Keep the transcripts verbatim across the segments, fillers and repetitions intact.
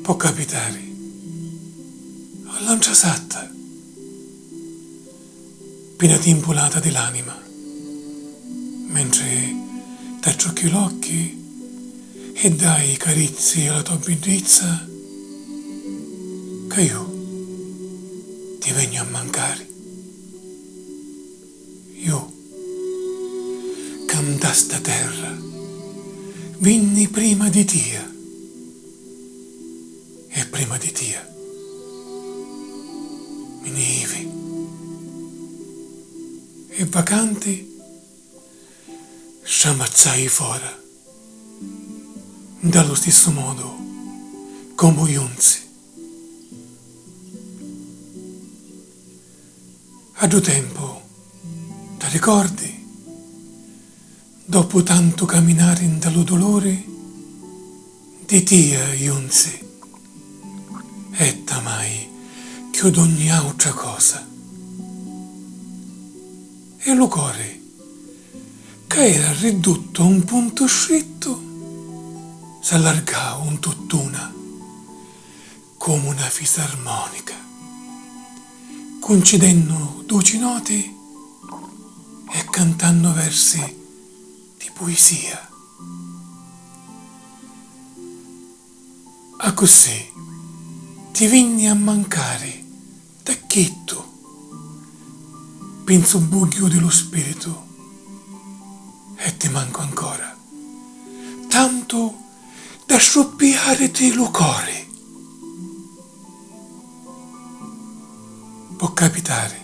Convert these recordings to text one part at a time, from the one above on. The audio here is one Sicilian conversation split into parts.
Pò capitari, all'antra satta, pi na timpulata di l'anima, mentri t'acciochi l'occhi e dai carizzi a la to biddizza, ca ju ti vegnu a mancari. Ju, ca nta sta terra vinni prima di tia, e prima di tia mi ni ivi, e vacanti stramazzai fora, nta lu stissu modu comu junzi. A ddu tempu, t'arricordi? Doppu tantu caminari nta lu duluri, di tia junzi, e t'amai cchiù d'ogni autra cosa. E lu cori, ca era riduttu a un puntu strittu, s'allargau 'n tutt'una, comu na fisarmonica, cuncidennu duci noti e cantannu versi di puisia. Accussì ti vinni a mancari d'acchittu, pi 'n subbugghiu di lu spiritu, e ti mancu ancora, tantu da struppiariti lu cori. Pò capitari,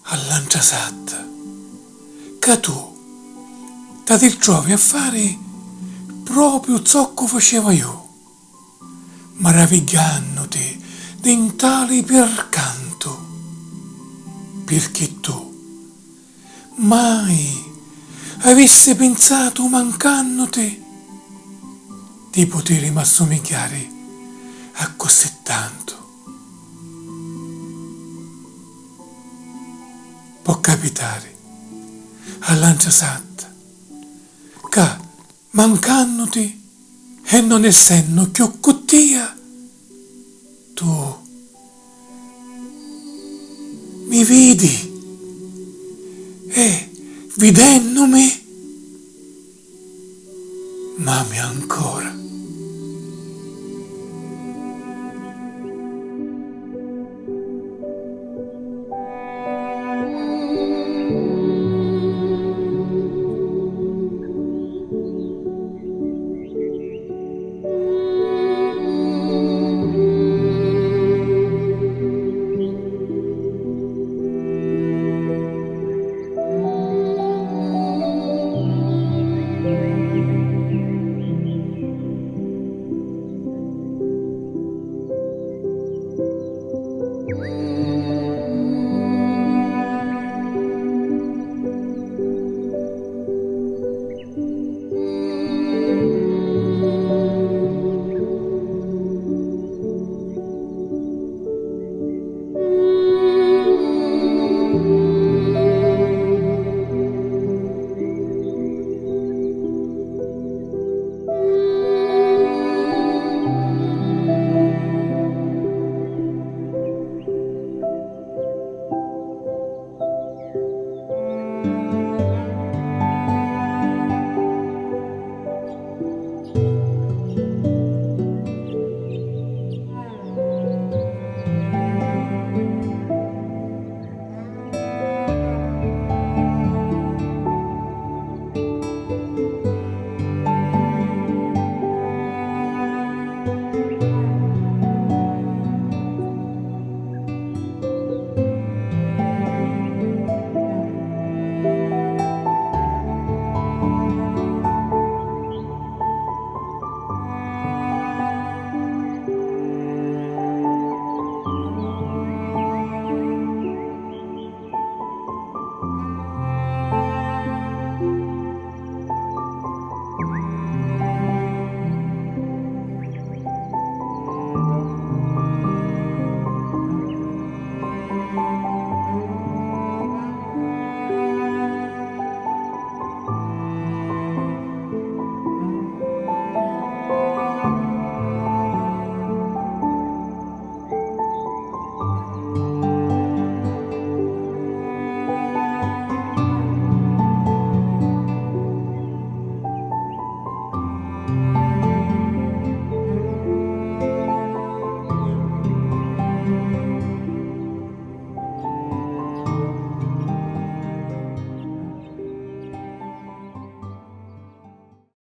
all'antra satta, ca tu t'arritrovi a fari propriu zoccu faceva ju, maravigghiannuti di 'n tali pircantu, pirchì tu mai avissi pinsatu, mancannuti, di putiri m'assumigghiari accussì tantu. Pò capitari, all'antra satta, ca, mancannuti e non essennu cchiù cu tia, tu mi vidi e, vidennumi, m'ami ancora.